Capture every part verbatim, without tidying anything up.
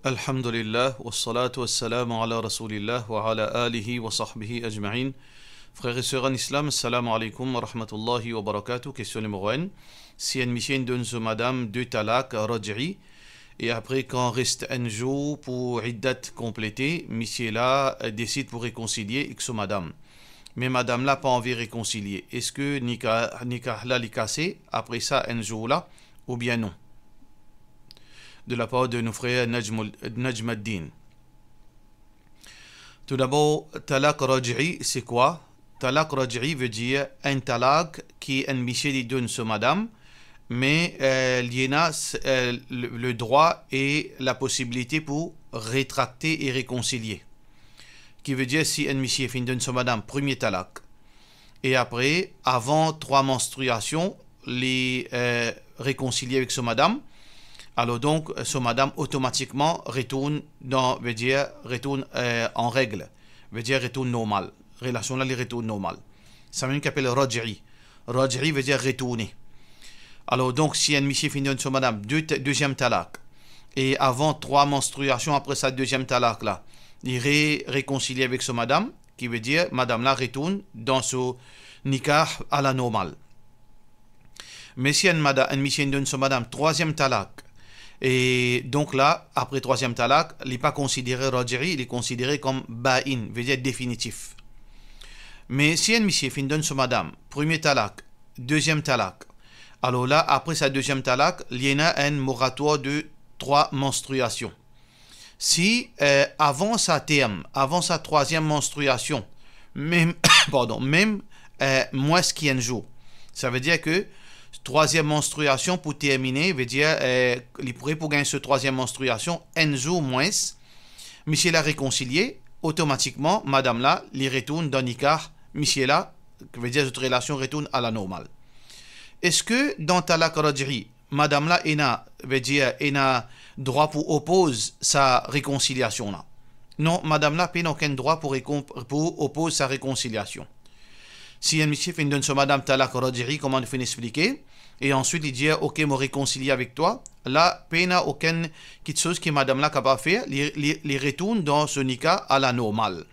Alhamdulillah, wassalatu wassalamu ala Rasoulillah wa ala alihi wa sahbihi ajmain. Frer e ser an Islam, assalamu alaikum wa rahmatullahi wa barakatuh. Kestion nimero enn. Si enn misie inn donn so madam de talak radji, e apre, kan res enn zour pou iddat konplete, misie la, eh, desid pou rekonsilie ek so madam, me madam la pa anvi rekonsilie, eski nika-, nikah la li kase apre sa enn zour la, oubien non? De la par de nou frer Najmul-, Najmaddin. Toudabor, talak radji, se kwa? Talak radji ve dir enn talak ki enn misie li donn so madam, me, eh, li ena, eh, le, le drwa e laposibilite pou retrakte e rekonsilie. Ki ve dir, si enn misie finn donn so madam premie talak, e apre, avan trwa manstriasion, li, eh, rekonsilie avek so madam, alor donk, so madam otomatikman retourn dan, ve dir, retourn, eh, an reg, ve dir retourn normal. Relasion la, li retourn normal. Samem ki apel radji. Radji ve dir retourne. Alor donk, si enn misie finn donn so madam de, deziem talak, e avan trwa manstriasion apre sa deziem talak la, li re-, rekonsilie avek so madam, ki ve dir madam la retourn dan so nikah ala normal. Me si enn mada-, enn misie inn donn so madam trwaziem talak, e donk la, apre trwaziem talak, li pa konsidere radji, li konsidere kom bain, ve dir definitif. Me si enn misie finn donn so madam premie talak, deziem talak, alor la, apre sa deziem talak, li ena enn moratwar de trwa manstriasion. Si, eh, avan sa term, avan sa trwaziem manstriasion, mem, pardon, mem, eh, mwins ki enn zour, sa ve dir ke trwaziem manstriasion pou termine, ve dir, eh, li pre pou gagn so trwaziem manstriasion enn zour mwins, misie la rekonsilie, otomatikman, madam la, li retourn dan nikah misie la, ve dir zot relasion retourn ala normal. Eski dan talak radji, madam la ena, ve dir, ena drwa pou opoz sa rekonsiliasion la? Non, madam la pena okenn drwa pou rekon-, pou opoz sa rekonsiliasion. Si enn misie finn donn so madam talak radji, kouma nou finn explike, e answit li dir, "Ok, mo rekonsilie avek twa," la, pena okenn kiksoz ki madam la kapav fer, li, li, li retourn dan so nikah ala normal.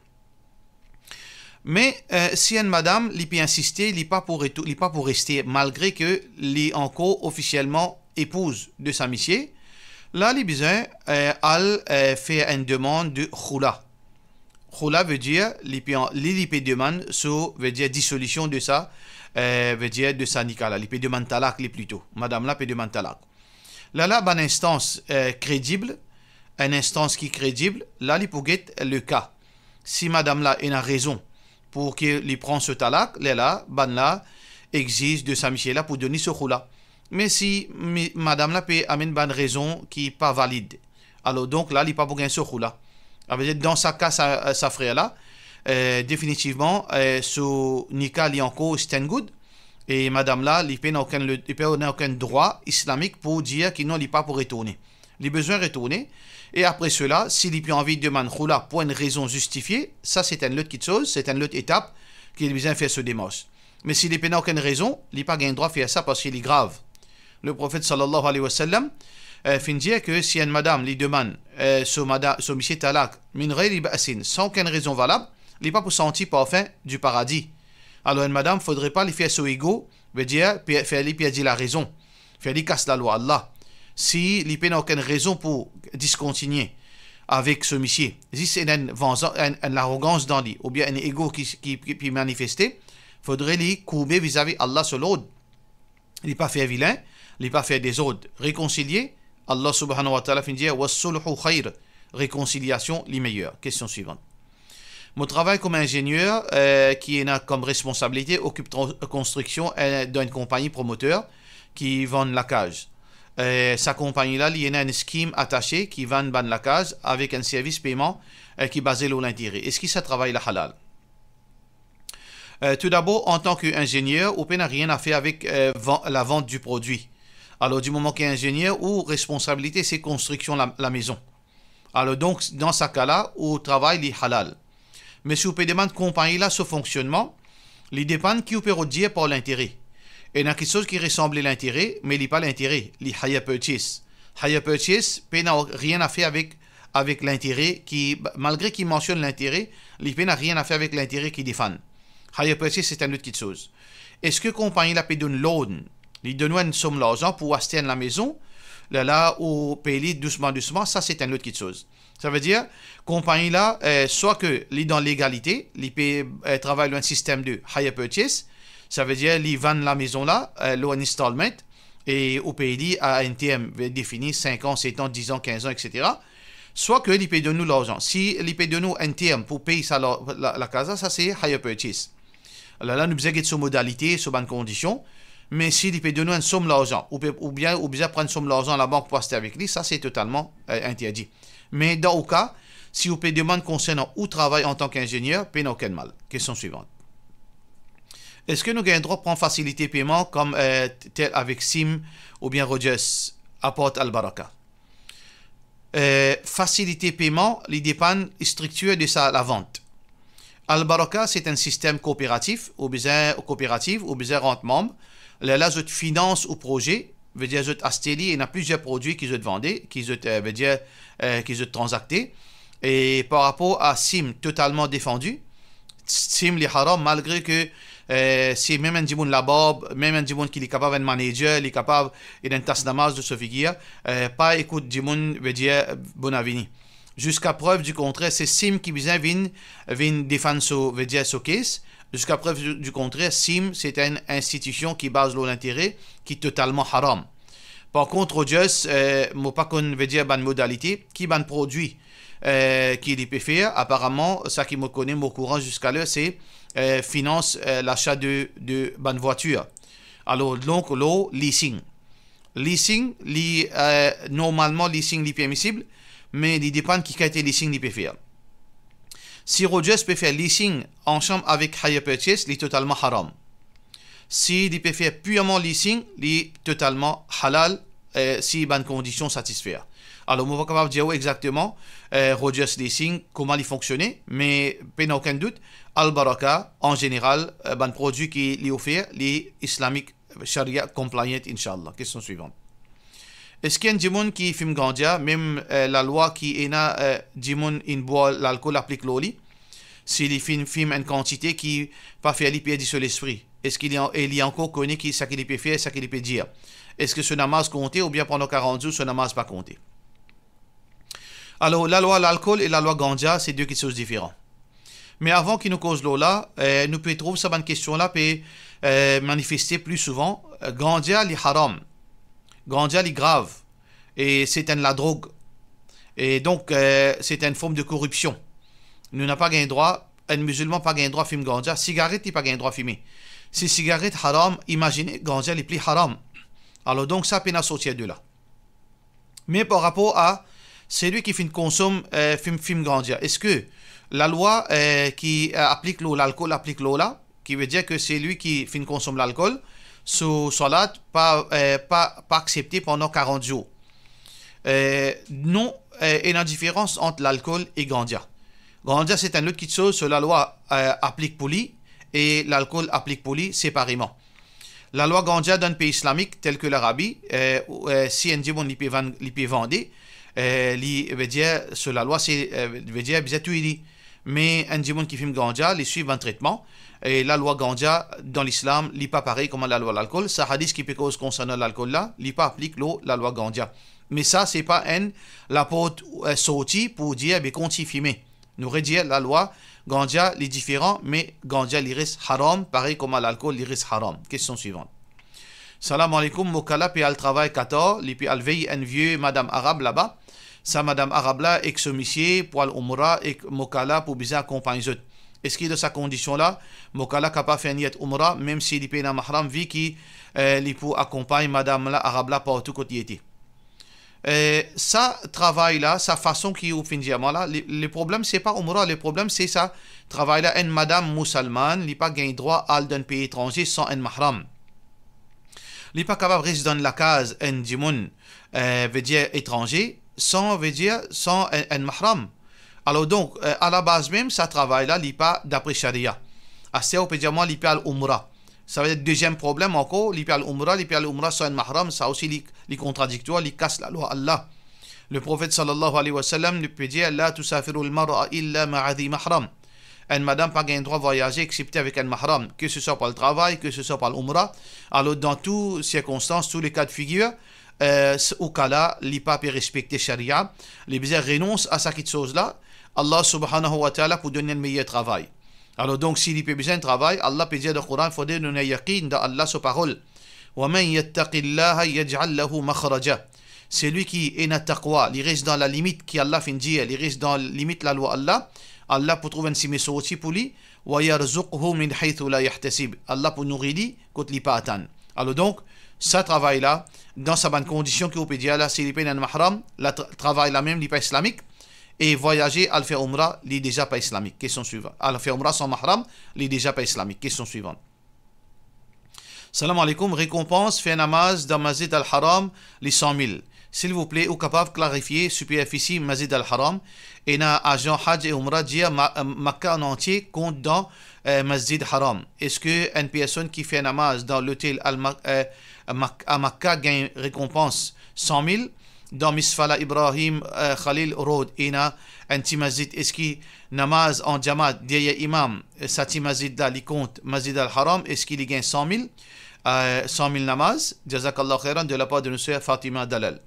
Me, eh, si enn madam, li pe insiste, li pa pou retou-, li pa pou reste, malgre ke li ankor ofisielman epouz de sa misie, la, li bizin, eh, al, eh, fer enn demann de khoula. Khoula ve dir, li pe an-, li, li pe demann so, ve dir disolision de sa, eh, ve dir de sa nikah la. Li pe demann talak li plito. Madam la pe demann talak. Lala, bann instans, eh, kredib, enn instans ki kredib, la, li pou get le ka. Si madam la ena rezon pou ki li pran so talak, lerla, bann la exiz de sa misie la pou donn li so khoula. Me si mi-, madam la pe amenn bann rezon ki pa valid, alor donk la, li pa pou gagn so khoula. Savedir, dan sa ka, sa, sa frer la, eh, definitivman, eh, so nikah li ankor stand good, e madam la, li pena okenn le-, li pena okenn drwa islamik pou dir ki non, li pa pou retourne. Li bizin retourne. E apre sela, si li pe anvi demann khoula pou enn rezon zistifie, sa se enn lot kiksoz, se enn lot etap ki li bizin fer so demars. Me si li pena okenn rezon, li pa gagn drwa fer sa parski li grav. Leprofet, sallallahu alayhi wa sallam, eh, finn dir ke si enn madam li demann, eh, so mada-, so misie talak, min ghayri ba'sin, san okenn rezon valab, li pa pou santi parfin di paradi. Alor, enn madam, fodre pa li fer so ego, ve dir, pe-, fer li perdi larezon, fer li kas lalwa Allah. Si li pena okenn rezon pou diskontinie avek so misie, zis ena enn vanzan-, enn, enn larogans dan li, oubien enn ego ki, ki, ki, ki manifeste, fodre li kourbe vizavi Allah so lord. Li pa fer vilin, li pa fer dezord. Rekonsilie, Allah subhanahu wa ta'ala finn dir, "Wassulhu khayr", rekonsiliasion li meyer. Kestion swivan. Mo travay kom inzenier, eh, ki ena kom responsabilite okip tran-, konstriksion, eh, dan enn konpagni promoter ki vann lakaz. Eh, sa konpagni la, li ena enn skim atase ki vann bann lakaz avek enn servis peyman, eh, ki baze lor lintere. Eski sa travay la halal? Eh, toudabor, antan ki inzenier, ou pena rien a fer avek, eh, van-, lavant di prodwi. Alor, di moman ki inzenier, ou responsabilite se konstriksion la, lamezon. Alor donk, dan sa ka la, ou travay li halal. Me si ou pe demann konpagni la so fonksionnman, li depann ki ou pe rod dir par lintere. Ena kiksoz ki resanble lintere, me li pa lintere, li hire purchase. Hire purchase pena rien a fer avek avek lintere ki, malgre ki mansionn lintere, li pena nanye a fer avek lintere ki defann. Hire purchase, se enn lot kitsoz. Eski konpagni la pe donn loan, li donn ou enn som larzan pou aste enn lamezon, lerla ou pey li dousman, dousman, sa se enn lot kitsoz. Savedir, konpagni la, eh, swa ke li dan legalite, li pe, eh, travay lor enn sistem de hire purchase, savedir li vann lamezon la, eh, lor enn installment, e ou pey li a enn term defini, sink an, set an, diz an, kinz an, etsetera. Swa ke li pe donn ou larzan. Si li pe donn ou enn term pou pey sa la, la, lakaz la, sa se hire purchase. Lerla nou bizin get so modalite, so bann kondision. Me si li pe donn ou enn som larzan, ou pe, oubien ou bizin pran enn som larzan labank pou aste avek li, sa se totalman, eh, interdi. Me dan ou ka, si ou pe demann konsernan ou travay antan ki inzenier, pena okenn mal. Kestion swivan. Eski nou gagn drwa pran fasilite peyman kom, eh, tel avek Seam oubien Rogers, apart Albaraka? Eh, fasilite peyman, li depann striktir de sa lavant. Albaraka, se enn sistem kooperatif, ou bizin, kooperativ, ou bizin rant manm. Lerla zot finans ou proze, vedir zot aste li, ena plizier prodwi ki zot vande, ki zot, eh, vedir, eh, ki zot tranzakte. E par rapor a Seam, totalman defandi. Seam li haram, malgre ke, eh, si mem enn dimoun labarb, mem enn dimoun ki li kapav enn manager, li kapav ena enn tas lamaz lor so figir, eh, pa ekout dimoun, vedir, bonavini. Ziska prev di kontrer, se Seam ki bizin vinn, vinn defann so, vedir so case. Ziska prev di, di kontrer, Seam se enn institision ki baz lor lintere, ki totalman haram. Par kont, Rogers, eh, mo pa konn, vedir, bann modalite, ki bann prodwi, eh, ki li pe fer. Aparaman, sa ki mo kone, mo okouran ziska ler, se, eh, finans, eh, lasa de, de bann vwatir. Alor, donk, lor leasing. Leasing, li, eh, normalman, leasing, li permisib, me li depann ki kalite leasing li pe fer. Si Rogers pe fer leasing ansam avek hire purchase, li totalman haram. Si li pe fer pirman leasing, li totalman halal, eh, si bann kondision satisfer. Alor, mo pa kapav dir ou exakteman, eh, Rogers Leasing, kouma li fonksione, me pena okenn dout, Albaraka, an zeneral, eh, bann prodwi ki li ofer, li Islamic Sharia compliant, inshallah. Kestion swivan. Eski enn dimoun ki fim ganza, mem, eh, lalwa ki ena, eh, dimoun inn bwar lalkol aplik lor li, si li finn fim enn kantite ki pa fer li perdi so lespri, eski li an-, e li ankor kone ki seki li pe fer, seki li pe dir? Eski so namaz konte oubien pandan karant zour so namaz pa konte? Alor, lalwa lalkol e lalwa ganza, se de kitsoz diferan. Me avan ki nou koz lor la, eh, nou pe trouv sa bann kestion la pe, eh, manifeste pli souvan. Eh, ganza, li haram. Ganza, li grav. E se enn ladrog. E donk, eh, se enn form de koripsion. Nou napa gagn drwa, enn mizilman pa gagn drwa fim ganza, sigaret, li pa gagn drwa fime. Si sigaret haram, imazine ganza, li pli haram. Alor donk, sa pena sorti de la. Me par rapor a selwi ki finn konsom, eh, fim, fim ganza, eski lalwa, eh, ki, eh, aplik lor lalkol aplik lor la, ki vedir ke selwi ki finn konsom lalkol, so salat pa, eh, pa, pa aksepte pandan karant zour? Eh, non, eh, ena diferans ant lalkol e ganza. Ganza, se enn lot kitsoz, so lalwa, eh, aplik pou li, e lalkol aplik pou li separeman. Lalwa ganza dan pei islamik, tel ke Larabi, eh, ou, eh, si enn dimoun li pe vann, li pe vande, eh, li, vedir, so lalwa, se, eh, vedir, bizin touy li. Me enn dimoun ki fim ganza, li swiv bann tretman, e lalwa ganza dan Lislam, li pa parey kouma lalwa lalkol. Sa hadis ki pe koz konsernan lalkol la, li pa aplik lor lalwa ganza. Me sa, se pa enn laport, eh, sorti pou dir, be, kontign fime. Nou redir, lalwa ganza, li diferan, me ganza, li res haram, parey kouma lalkol, li res haram. Kestion swivan. Salam aleykoum, mo kala pe al travay Qatar, li pe al vey enn vie madam arab laba. Sa madam arab la ek so misie pou al Oumra, ek mo kala pou bizin akonpagn zot. Eski dan sa kondision la, mo kala kapav fer niyat Oumra, mem si li pena mahram, vi ki, eh, li pou akonpagn madam la, arab la, partou kot li ete? Eh, sa travay la, sa fason ki ou finn dir mwa la, le, le problem se pa Oumra, le problem se sa travay la, enn madam mousalmann, li pa gagn drwa al dan pei etranze san enn mahram. Li pa kapav res dan lakaz enn dimoun, eh, vedir etranze, san, vedir, san enn, enn mahram. Alor donk, eh, alabaz mem, sa travay la, li pa dapre sharia. Aster ou pe dir mwa, li pe al Oumra. Savedir deziem problem ankor, li pe al Oumra, li pe al Oumra san enn mahram, sa osi li, li kontradiktwar, li kas lalwa Allah. Le Profet sallallahu alayhi wa sallam li pe dir, "La tusafiru al-mar'a illa ma'a dhi mahram." Enn madam pa gagn drwa vwayaze exsepte avek enn mahram, ke se swa pou al travay, ke se swa pou al oumra. Alor, dan tou sirkonstans, tou le ka de figir, eh, s-, ou ka la, li pa pe respekte sharia, li bizin renons a sa kiksoz la, Allah subhanahu wa ta'ala pou donn li enn meyer travay. Alor donk, si li pe bizin travay, Allah pe dir dan Koran, fode nou ena yakin dan Allah so parol. "Wa man yattaqillaha yaj'al lahu makhraja." Selwi ki ena taqwa, li res dan lalimit ki Allah finn dir, li res dan limit lalwa Allah, Allah pou trouv enn sime sorti pou li, "Wa yarzuqhu min haythu la yahtasib." Allah pou nouri li kot li pa atann. Alor donk, sa travay la, dan sa bann kondision ki ou pe dir la, si li pena enn mahram, la tra-, travay la mem, li pa islamik, e vwayaze al fer oumra, li deza pa islamik. Kestion swivan. Al fer oumra san mahram, li deza pa islamik. Kestion swivan. Salam aleykoum, rekonpans fer namaz dan Masjid Al Haram, li san mil. Silvouple, ou kapav klarifie siperfisi Masjid Al Haram? Ena azan Haj e Oumra dir Ma-, Makka an antie kont dan, eh, Masjid Haram. Eski enn personn ki fer namaz dan lotel Al Ma-, eh, Mak-, a Makka gagn rekonpans san mil? Dan Misfala Ibrahim, eh, Khalil Road, ena enn ti masjid, eski namaz an jamaat deryer imam, eh, sa ti masjid la, li kont Masjid Al Haram, eski li gagn san mil, eh, san mil namaz? Jazakallah khairan, de la part de nou ser Fatima Dalal.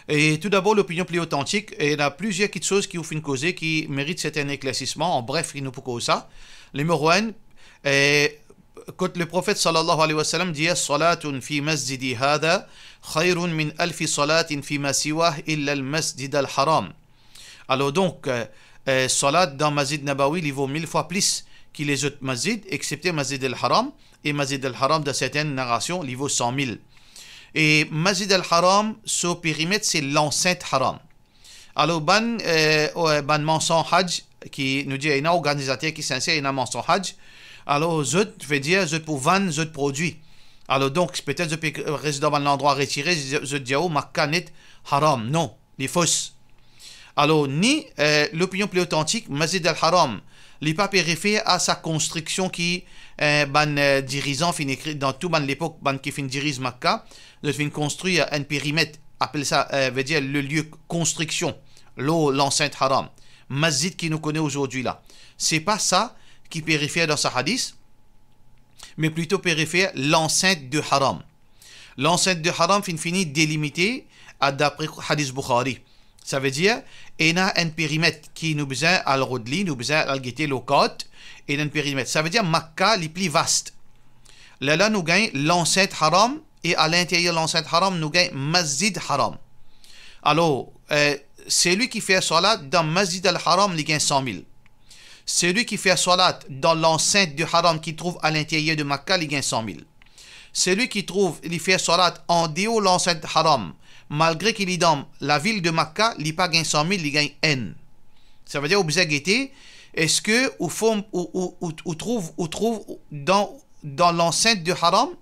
E tou dabor, lopinion pli otantik, e ena plizier kiksoz ki ou finn koze ki merit serten eklersisman, an bref, ki nou pou koz sa. Nimero enn, eh, kot le Profet sallallahu alayhi wa sallam dir, "Salatun fi masjidi hadha khayrun min alfi salatin fi ma siwah illa al-Masjid al-Haram." Alor donk, eh, eh, salat dan Masjid Nabawi, li vo mil fwa plis ki lezot masjid, exsepte Masjid al-Haram, e Masjid al-Haram, dan serten narasion, li vo san mil. E Masjid al-Haram, so perimet, se lansent Haram. Alor, bann, eh, eh, bann marsan Haj, ki nou dir, ena organizater ki sinser, ena marsan Haj. Alor, zot, vedir, zot pou vann zot prodwi. Alor, donk, petet zot pe res dan bann landrwa retire, zot, zot dir, "Oh, Makka net haram." Non, li fos. Alor, ni, eh, lopinion pli otantik, Masjid al-Haram, li pa pe refer a sa konstriksion ki, eh, bann, eh, dirizan finn ekrir dan tou bann lepok, bann ki finn diriz Makka, zot finn konstrir enn perimet, apel sa, eh, vedir le lieu konstriksion, lor lansent Haram, masjid ki nou kone azordi la. Se pa sa ki pe refer dan sa hadis, me plito pe refer lansent de Haram. Lansent de Haram finn fini delimite a dapre hadis Bukhari. Savedir, ena enn perimet ki nou bizin al rod li, nou bizin al gete lor kart, ena enn perimet. Savedir, Makka, li pli vast. Lerla nou gagn lansent Haram, e a linteryer lansent Haram, nou gagn Masjid Haram. Alor, eh, selwi ki fer salat dan Masjid al-Haram, li gagn san mil. Selwi ki fer salat dan lansent de Haram ki trouv a linteryer de Makka, li gagn san mil. Selwi ki trouv li fer salat andeor lansent Haram, malgre ki li dan lavil de Makka, li pa gagn san mil, li gagn enn. Savedir, ou bizin gete, eski ou form, ou, ou, ou, ou trouv, ou trouv dan, dan lansent de Haram?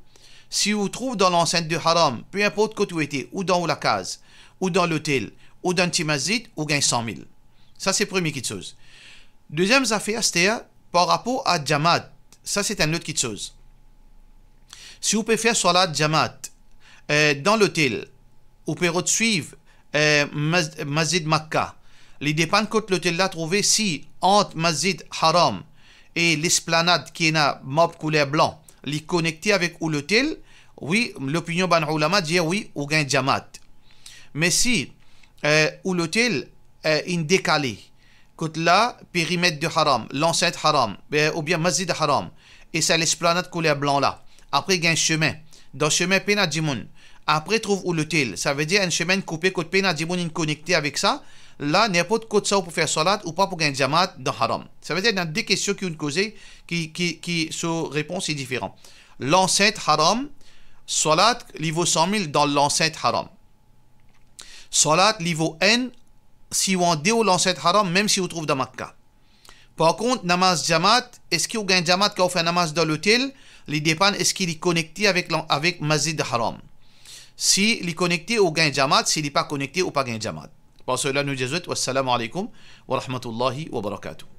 Si ou trouv dan lansent de Haram, pe inport kot ou ete, ou dan ou lakaz, ou dan lotel, ou dan ti masjid, ou gagn san mil. Sa se premie kiksoz. Deziem zafer, aster, par rapor a jamaat, sa se enn lot kiksoz. Si ou pe fer salat jamaat, eh, dan lotel, ou pe rod swiv, eh, mas-, Masjid Makka. Li depann kot lotel la trouve, si ant Masjid Haram e lesplanad ki ena marb kouler blan, li konekte avek ou lotel, wi, lopinion bann oulama dir, wi, ou gagn jamaat. Me si, eh, ou lotel, eh, inn dekale, kot la, perimet de Haram, lansent Haram, eh, oubien Masjid Haram, e sa lesplanad kouler blan la. Apre gagn sime. Dan sime pena dimoun. Apre trouv ou lotel. Savedir enn sime koupe kot pena dimoun inn konekte avek sa. La, ninport kot sa ou pou fer salat, ou pa pou gagn jamaat dan Haram. Savedir, ena de kestion ki ou'nn koze, ki, ki, ki so repons li diferan. Lansent Haram, salat, li vo san mil dan lansent Haram. Salat, li vo enn, si ou andeor lansent Haram, mem si ou trouv dan Makka. Par kont, namaz jamaat, eski ou gagn jamaat kan ou fer namaz dan lotel? Li depann eski li konekte avek lan-, avek Masjid Haram. Si li konekte, ou gagn jamaat, si li pa konekte, ou pa gagn jamaat. Par sela, nou dir zot, wassalamu alaikum wa rahmatullahi wa barakatuh.